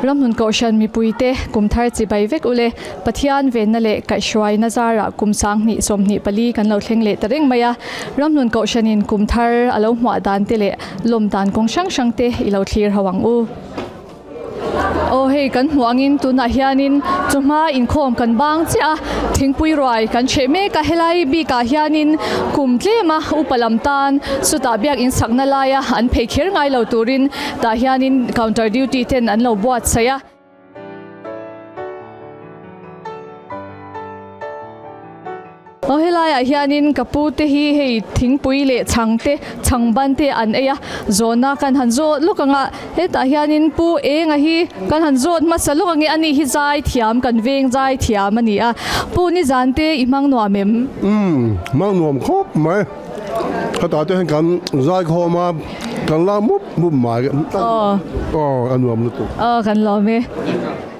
Ramhnun Kohhran mipuite kum thar chibai vek ule. Pathian venna leh kaihhruaina zarah kum 20 24 kan lo thleng leh ta reng mai a. Ramhnun Kohhranin kum thar a lo hmuah dan te leh lawm dan kawng hrang hrang te i lo thlir ho ang u. Aw hei kan hmuh angin tunah hianin chawhma inkhawm kan bang chiah a, thingpui ruai kan hreh mek a, helai bikah hianin kum tlema upa lam tan chutah biakin sakna laia an phei kher ngai lo turin tah hianin counter duty ten an lo buatsaih a. Aw helaiah hianin ka pu te hi hei thingpui leh chhang te chhang ban te an ei a zawhna kan han zawt lawk ang a hetah hianin pu enga hi kan han zawt hmasa lawk ang e ani hi zai thiam kan veng zai thiam a ni a pu nizan te i hmang nuam em? Umm hmang nuam khawp mai hetah te hian kan zai khawm a kan la mup mup mai aw a nuam lutuk. Aw kan lawm e.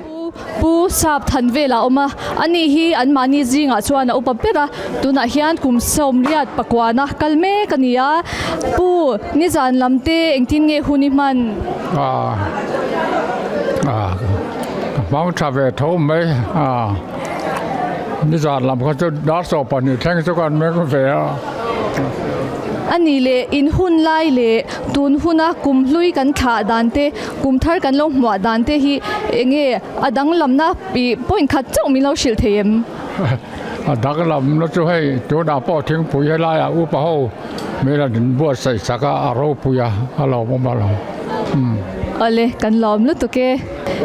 Pu Pu Sap than velah a awm a, ani hi anmahni zingah chuan a upa ber a, tunah hian kum sawmriat pakuana kal mek a ni a. Pu nizan lam te engtin nge hun i hman? A a ka hmang tha ve tho mai a, nizan lam kha chu dar 12 thleng chu kan meng ve a. A nih leh in hun lai leh tun huna kum hlui kan thlah dan te Kum thar kan lo hmuah dan te hi enge a danglamna ih point khat chauh min lo hrilh thei em? A danglamna chu hei tunah pawh thingpui helaiah upa ho min an inbuatsaih sak a, a ropui a, a lawmawm alawm. Umm. Awle, kan lawm lutuk e.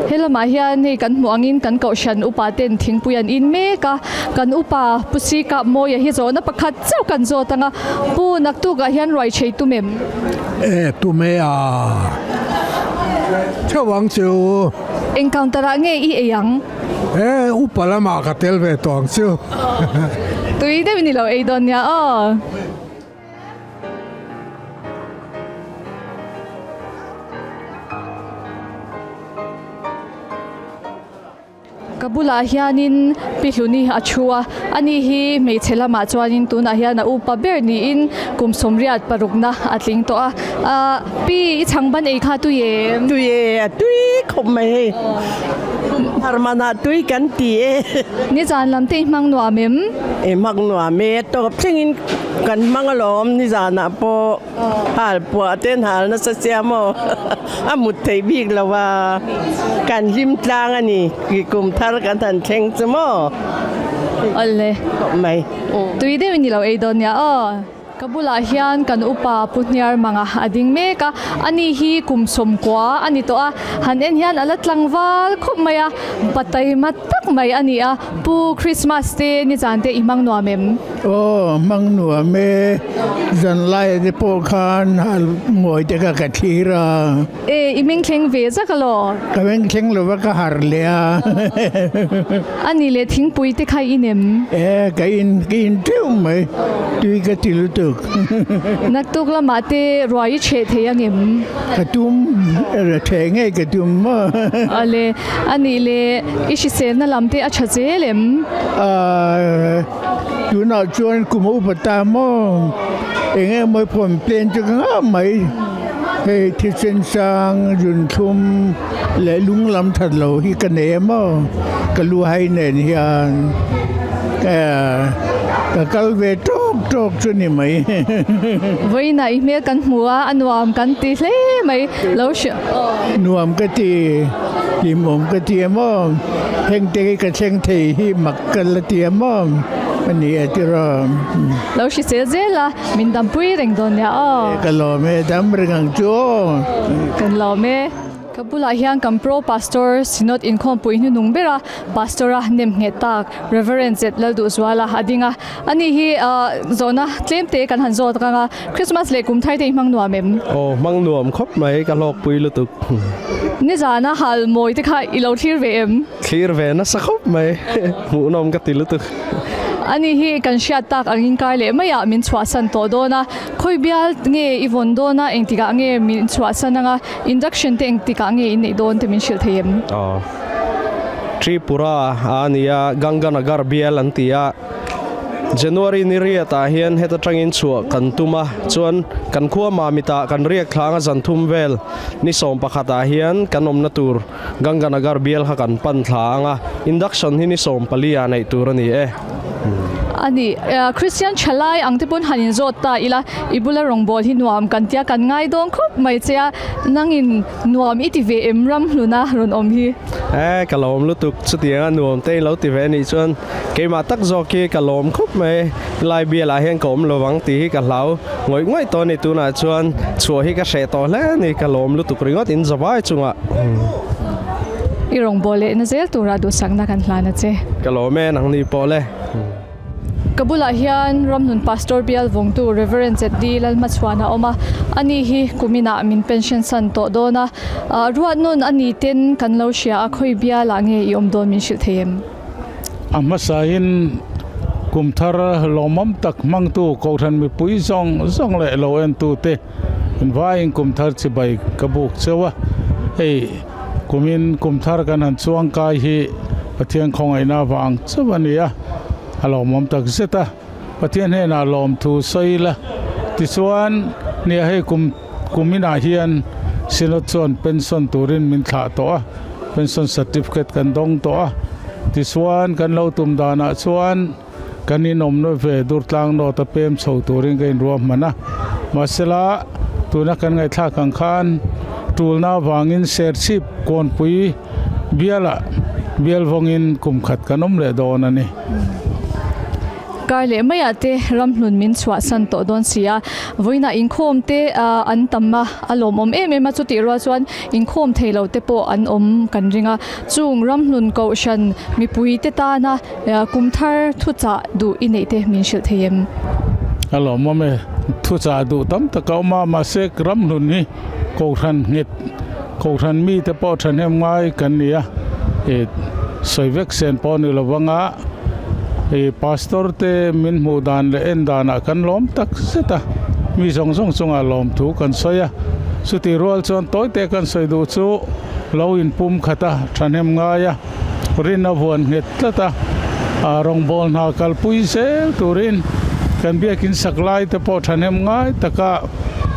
He lamah hian hei kan hmuh angin kan kohhran upa ten thingpui an in mek a, kan upa Pu Sikap Mawia hi zawhna pakhat chauh kan zawt ang a, Pu naktukah hian ruai chhei tum em? E tum e a theuh ang chu. Eng counter ah nge i ei ang? E upa lamah ka tel ve tawh ang chu. Tui deuh ni lo ei dawn nia aw. Ka bulah hianin Pi Hluni a thu a, ani hi hmeichhe lamah chuanin tunah hian a upa ber niin kum 86na a tling tawh a. Ahh Pi i chhang ban ei kha tui em? Tui e, a tui khawp mai hei. Harmanah tui kan ti e. Nizan lam te i hmang nuam em? I hmang nuam e, tawp thlengin kan hmang alawm nizanah pawh. Hal puah te an hal nasa sia maw a mut theih bik lo a, kan hlim tlang a ni kum thar kan han thleng chu maw. Awle khawp mai. Tui deuh in i lo ei dawn nia aw. Ka bulah hian kan upa Pu Hniar Manga a ding mek a, ani hi kum 90 a ni tawh a, han en hian a la tlangval khawp mai a, pa taima tak mai a ni a, Pu Christmas te nizan te i hmang nuam em? Aw, hmang nuam e. Zanlai te pawh khan hal ngawi te kha ka thlir a. E, i meng thleng ve zak alaw? Ka meng thleng lo va, ka harh leh a. A nih leh thingpui te kha i in em? E, ka in, ka in teuh mai. Tui ka ti lutuk. Naktuk lamah te ruai i chheh thei angem? Ka tum, theh ngei ka tum maw? Awle, a nih leh i hriselna lam te a tha zel em? Ahh. Tunah chuan kum a upa ta maw? Eng emaw complain chu ka ngah mai. Hei thisen sang, zunthlum leh lung lam that lo hi ka nei a maw? Ka lu hai nen hian ka kal ve tawk tawk chu ni mai. Vawiinah i hmel kan hmu a, a nuam kan ti hle mai. Lo hria. Nuam ka ti, hlimawm ka ti a maw? Heng te hi ka thleng thei hi mak ka la ti a maw a ni a ti rawh. Lo hrisel zel a, min dampui reng dawn nia aw. Ka lawm e, dam reng ang chu aw. Kan lawm e. Ka bulah hian kan Pro Pastor Synod inkhawmpui hnunung bera Pastor a nem nghet tak Reverend Zet Lalduhzuala a ding a. Ani hi zawhna tlem te kan han zawt ang a, Christmas leh kum thar te i hmang nuam em? Aw, hmang nuam khawp mai, ka hlawkpui lutuk. Nizana hal mawi te kha i lo thlir ve em? Thlir ve nasa khawp mai, hmuhnawm ka ti lutuk. Ani hi kan hriat tak angin kar leh maiah min chhuahsan tawh dawn a, khawi bial nge i vawn dawn a, engtikah nge min chhuahsan anga, induction te engtikah nge i neih dawn te min hrilh thei em? Aw, Tripura a nia, Ganganagar bial an ti a. January ni riatah hian heta tangin chhuah kan tum a, chuan kan khua Mamitah kan riak thlang a zan thum vel ni 11 ah hian kan awmna tur Ganganagar bial kha kan pan thla ang a, induction hi ni 14 ah neih tur a ni e. A ni, Christian thalai ang te pawn han inzawt ta ila, i bula rawngbâwl hi nuam kan tia kan ngai dawn khawp mai che a, nangin nuam i ti ve em ram hluna rawn awm hi? E, ka lawm lutuk, chutianga nuam te in lo ti ve anih chuan keimah tak zawk hi ka lawm khawp mai, lai bialah hian ka awm lovang tih hi ka hlau ngawih ngawih tawh a ni, tunah chuan chhuah hi ka hreh tawh hle a ni, ka lawm lutuk ringawt in zavai chungah. I rawngbâwl lehna zel tura duhsakna kan hlan a che. Ka lawm e, nangni pawh le. Ka bulah hian Ramhnun Pastor bial vawngtu Rev. ZD Lalhmachhuan a awm a, ani hi kuminah min pension san tawh dawn a, ruatnawn a ni ten kan lo hria a, khawi bialah nge i awm dawn min hrilh thei em? A hmasain kum thar lawmawm tak hmangtu Kohhran mipui zawng zawng leh lo entute invaiin kum thar chibai ka buk cheu a, hei kumin kum thar kan han chuangkai hi Pathian khawngaihna avang chauh a ni a, a lawmawm tak zet a, Pathian hnenah lawmthu sawi ila tichuan nia hei kum kuminah hian Synod chuan pension turin min thlah tawh a, pension certificate kan dawng tawh a, tichuan kan lo tum danah chuan kan inawmna ve Durtlang North a pem chho turin ka inruahman a, mahsela tuna kan ngaihthlak ang khan tulna avangin Serchhip Kawnpui bialah bial vawngin kum khat kan awm leh dawn a ni. Kar leh maiah te ramhlun min chhuahsan tawh dawn si a, vawiinah inkhawm te an tam a, a lawmawm em em a, chutih rual chuan inkhawm thei lo te pawh an awm kan ring a, chung ramhlun kohhran mipui te tana kum thar thuchah duh i neih te min hrilh thei em? A lawmawm e, thuchah duh tam tak a awm a, mahse ramhlun hi kohhran nghet Kohhran mite pawh thahnem ngai kan ni a, ih sawi vek sen pawh ni lo vanga ih pastor te min hmuh dan leh en danah kan lawm tak zet a, mi zawng zawng chungah lawmthu kan sawi a, chutih rual chuan tawi te kan sawi duh chu lo inpum khat a, thahnem ngai a, rin a vuan nghet tlat a, rawngbawl hna kalpui zel turin kan biakin sak lai te pawh thahnem ngai taka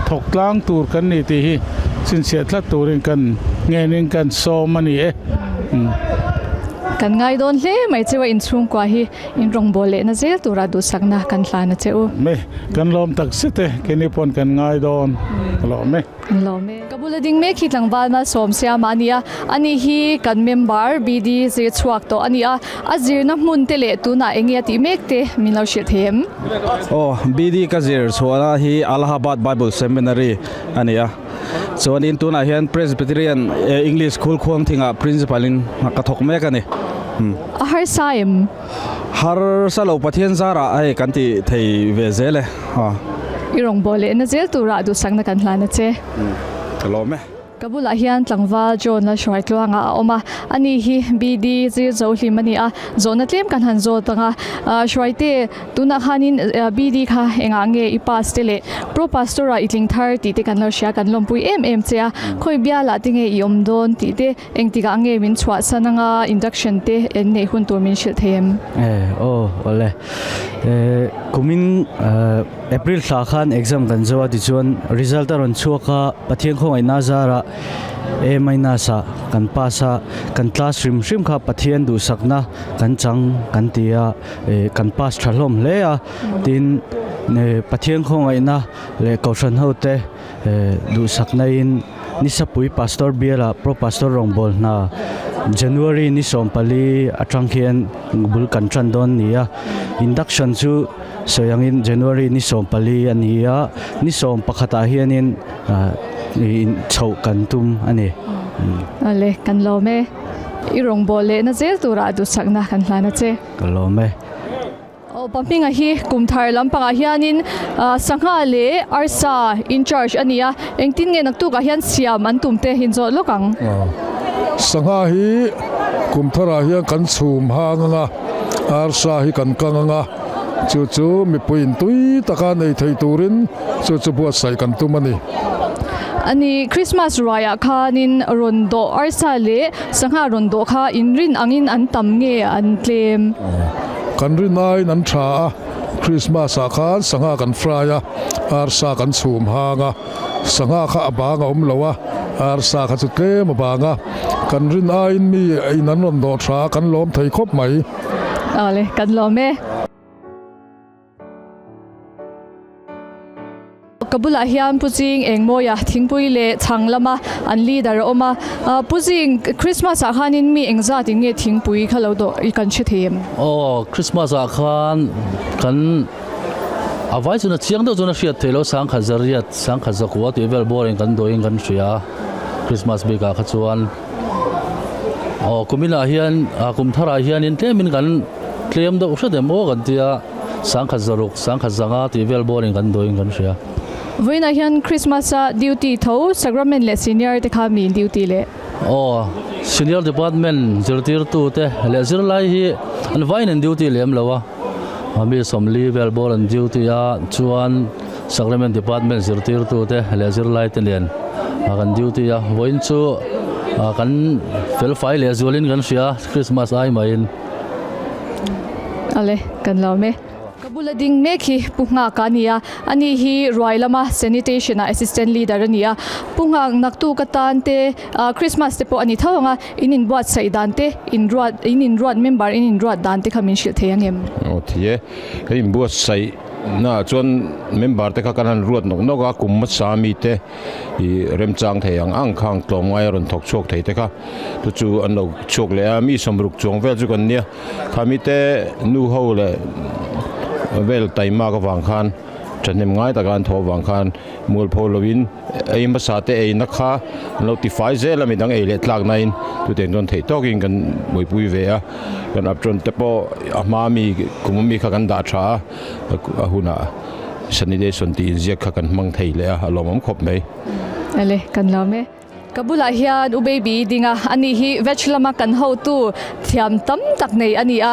thawk tlang tur kan ni tih hi chhinchhiah tlat turin kan ngenin kan sawm a ni e. Kan ngai dawn hle mai cheu a inchhungkua hi in rawngbâwl lehna zel tura duhsakna kan hlan a che u. Me, kan lawm tak zet e, keini pawn kan ngai dawn ka lawm e. Kan lawm e. Ka bula ding mek hi tlangval malsawm siama a ni a, ani hi kan member BD zir chhuak tawh a ni a, a zirna hmun te leh tunah eng nge a tih mek te min lo hrilh thei em? Aw, BD ka zir chhuahna hi Allahabad Bible Seminary a ni a, chuanin tunah hian Presbyterian English School Khuangthingah Principal in ka thawk mek a ni. A harsa em? Harsa lo Pathian zarah hei kan ti thei ve zel e. I rawngbâwl lehna zel turah duhsakna kan hlan a che. Ka lawm e. Ka bulah hian tlangval John Lalhruaitluanga a awm a, ani hi BD zir zo hlim a ni a, zawhna tlem kan han zawt ang a. Hruaite, tunah khanin BD kha engah nge i pass te leh Pro Pastor-ah i tling thar tih te kan lo hria, kan lawmpui em em che a. Khawi bialah te nge i awm dawn tih te Engtikah nge min chhuahsan anga induction te en neih hun tur min hrilh thei em? Eh aw awle eh kumin April thla khan exam kan zo a tichuan result a rawn chhuak a Pathian khawngaihna zarah A minus ah kan pass a kan class hrim hrim kha Pathian duhsakna kan chang kan ti a eh kan pass tha hlawm hle a tin eh Pathian khawngaihna leh Kohhran ho te eh duhsakna in Nisapui Pastor biala Pro Pastor rawngbâwl hna January ni 14 aṭang khian bul kan ṭan dawn a ni a, induction chu sawi angin January ni 14 a ni a, ni 11 ah hianin chhoh kan tum a ni. Awle, kan lawm e. I rawngbâwl lehna zel turah duhsakna kan hlan a che. Ka lawm e. Aw pa hminga hi kum thar lampangah hianin sangha leh arsa in charge a ni a, engtin nge naktukah hian siam an tum te inzawh lawk ang. Sangha hi kum tharah hian kan chhum hang anga, arsa hi kan kang anga, chu chu mipui in tui taka nei thei turin chu chu buatsaih kan tum a ni. Ani Christmas ruaiah khanin rawn dawh arsa leh sangha rawn dawh kha inrin angin an tam nge an tlem? Kan rinaiin an tha a, Christmas ah khan sangha kan fry a, arsa kan chhum hang a, sangha kha a bang a awm lo a, arsa kha chu tlem a bang a, kan rin aiin mi in an rawn dawh tha a, kan lawm thei khawp mai. Awle, kan lawm e. Ka bulah hian Pu Zing Engmawia thingpui leh chhang lama an leader a awm a. Pu Zing, Christmas ah khanin mi engzat in nge thingpui kha lo dawh i kan hre thei em? Aw, Christmas ah khan kan a vai chuna chiang deuh chuan a hriat theih loh sangkhat zariat, sangkhat zakua tih vel bawrin kan dawhin kan hria Christmas bikah kha chuan. Aw, kuminah hian kum tharah hianin tlemin kan tlem deuh hret em aw kan tia. Sangkhat zaruk, sangkhat zanga tih vel bawrin kan duhin kan hria. Vawiinah hian Christmas a duty tho Sacrament leh Senior te kha mi in duty leh? Aw, Senior Department zirtirtu te leh zirlai hi an vaiin an duty lem lo a, mi 40 vel bawr an duty a, chuan Sacrament Department zirtirtu te leh zirlai te nen kan duty a, vawiin chu kan felfai leh zualin kan hria Christmas ai maiin. Ale, kan lo awm e. Ka bula ding mek hi Pu Nghak a ni a, ani hi ruai lama Sanitation ah Assistant Leader a ni a. Pu Nghak naktuk atan te Christmas te pawh a ni tho ang a, in inbuatsaih dan te, in ruat, in inruat member in inruat dan te kha min hrilh thei ang em? Aw thei e, kan inbuatsaih naah chuan member te kha kan han ruat nawk nawk a, kum hmasa mite I remchang thei ang ang khang tlawmngai a rawn thawk chhuak thei te kha chu chu an lo chhuak leh a mi sawmruk chuang vel chu kan nia khami te nu ho leh vel taimak avang khan thahnem ngai taka an thawh avang khan mualpho lovin ei hmasa te eina kha an lo tifai zel a midang ei leh tlak na in chutiang chuan theih tawkin kan buaipui ve a kan apron te pawh a hma mi kum ami kha kan dah tha a a hunah. Sanitation tih inziak kha kan hmang thei leh a, a lawmawm khawp mai. Ele, kan lawm e. Ka bulah hian U Baby ding a, ani hi veg lama kan hotu thiam tam tak nei a ni a.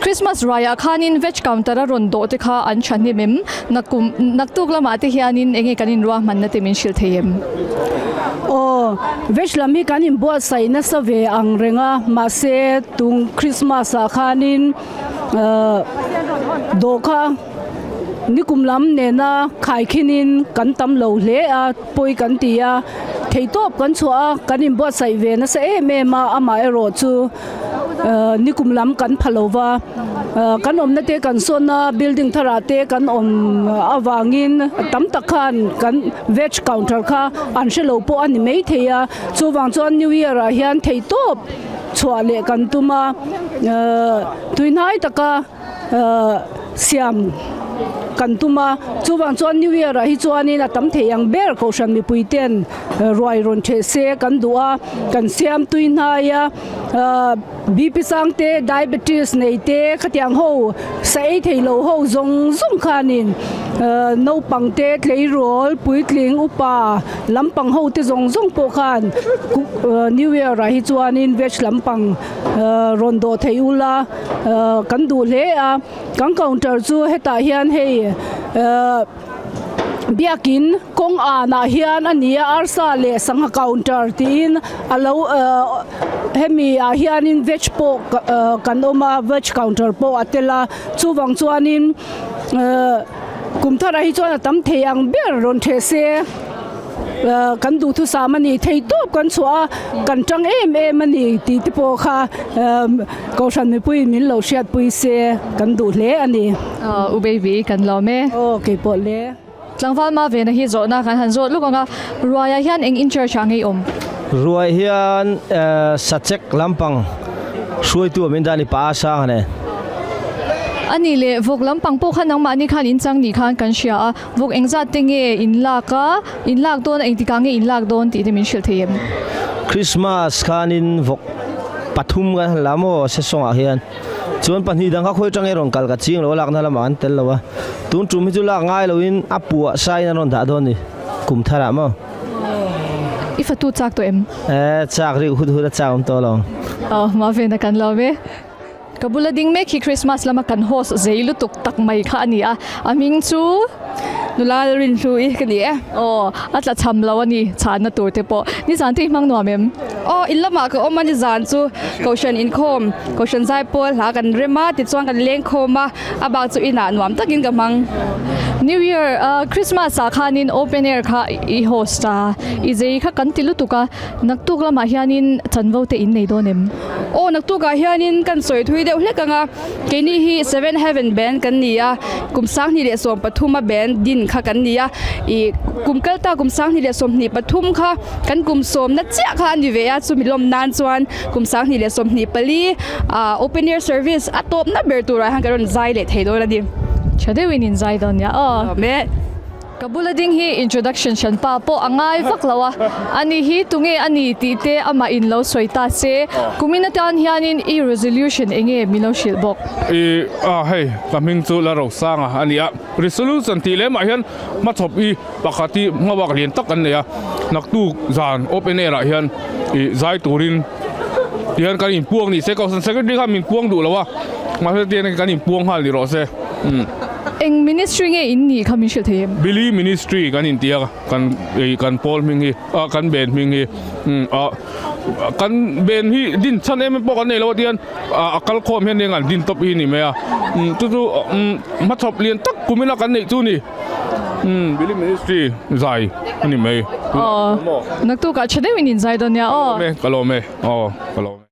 Christmas raiah khanin veg counter a rawn dawh te kha an tha hnem em? Nakum, naktuk lamah te hianin enge kan inruahmanna te min hrilh thei em? Aw, veg lam hi kan inbuatsaih nasa ve ang reng a, mahse tung Christmas ah khanin dawh kha Nikum lam nena khaikhinin kan tam lo hle a, pawi kan ti a, theihtawp kan chhuah a, kan inbuatsaih ve nasa em em a, amaherawh chu nikum lam kan pha lo va, kan awmna te kan sawn a, building tharah te kan awm avangin tam tak khan kan veg counter kha an hre lo pawh a ni maithei a, chuvang chuan new year ah hian theihtawp chhuah leh kan tum a, tuihnai taka. Siam kan tum a, chuvang chuan New Year ah hi chuanin a tam thei ang ber Kohhran mipui ten ruai rawn theh se kan duh a, kan siam tui hnai a, BP sang te, diabetes nei te khatiang ho sa ei thei lo ho zawng zawng khanin naupang te tleirawl puitling upa lampang ho te zawng zawng pawh khan New Year ah hi chuanin veg lampang rawn dawh thei ula. Kan duh hle a, kan counter chu hetah hian hei biakin kawng anah hian a ni a, arsa leh sangha counter tiin a lo hemi ah hianin veg pawh kan awm a, veg counter pawh a tel a, chuvang chuanin kum tharah hi chuan a tam thei ang ber rawn theh se. Kan duhthusam a ni thei tawp kan chhuah a, kan tang em em a ni tih te pawh kha Kohhran mipuiin min lo hriatpui se kan duh hle a ni. U baby kan lawm e. Aw kei pawh le. Tlangval ma vena hi zawhna kan han zawt luk ang a, Ruaiah hian eng in church ah ngei awm? Ruai hian sachek lampang hruaitu a min dah a ni pa a sang a ni. A nih leh vawk lampang pawh kha nangmahni khan in chang nih khan kan hria a. Vawk engzat te nge in lak a, in lak dawn a engtikah nge in lak dawn tih te min hrilh thei em? Christmas khanin vawk pathum kan han la maw sesawngah hian chuan pahnih dang kha khawi atang nge rawn kal ka ching lo a lakna lamah an tel lo a, tun tum hi chu lak ngai loin a puah sain an rawn dah dawn ni kum tharah maw. I fatu chak tawh em? Eh chak rih hut hut a chak awm tawh lo. Aw Mavena kan lawm e. Ka bula ding mek hi Christmas lama kan host zei lutuk tak mai kha a ni a, a hming chu Nula Rinhlu i ka ni e. Aw, a tla cham lo a ni, chhanna tur te pawh. Nizan te i hmang nuam em? Aw, in lamah ka awm a ni zan chu Kohhran inkhawm, Kohhran zaipawl hla kan rem a, tichuan kan leng khawm a, a bak chu inah nuam takin ka hmang. New Year, Christmas ah khanin open air kha i host a, i zei kha kan ti lutuk a, naktuk lamah hianin chanvo te in nei dawn em? Aw, naktukah hianin kan sawi thui deuh hlek ang a, keini hi Seven Heaven Band kan ni a, kum 2013 a band din kha kan ni a, ih kum kalta kum 2023 kha kan kum sawmna chiah kha a ni ve a, chumi lawm nan chuan kum 2024 ah open air service a tawpna ber turah hian kan rawn zai leh thei dawn a ni. Tha deuhin in zai dawn nia aw. Ka bula ding hi introduction hran pa pawh a ngai vak lo a, ani hi tunge a ni tih te amah in lo sawi ta se, kumin atan hianin i resolution enge min lo hrilh bawk. I a hei ka hming chu la rosanga a ni a, resolution tih lemah hian hmachhawp i pakhat hi hmabak lian tak an nei a, naktuk zan open air ah hian i zai turin tihian kan inpuang ni se, Kohhran Secretary khan min puang duh lo a, mahse tihian kan inpuang nghal ni rawh se. Eng ministry nge in nih kha min hrilh thei em? Billy Ministry kan inti a, kan ei kan pawl hming hi ah kan ben hming hi umm ah kan ben hi din chhan em em pawh kan nei lo a tihian ah a kal khawm hian eng an din tawp hi a ni mai a umm chu chu umm hmachhawp lian tak kum ila kan neih chu ni umm Billy Ministry zai a ni mai. Aw naktukah tha deuhin in zai dawn nia aw. Ka lawm e ka lawm e aw ka lawm e.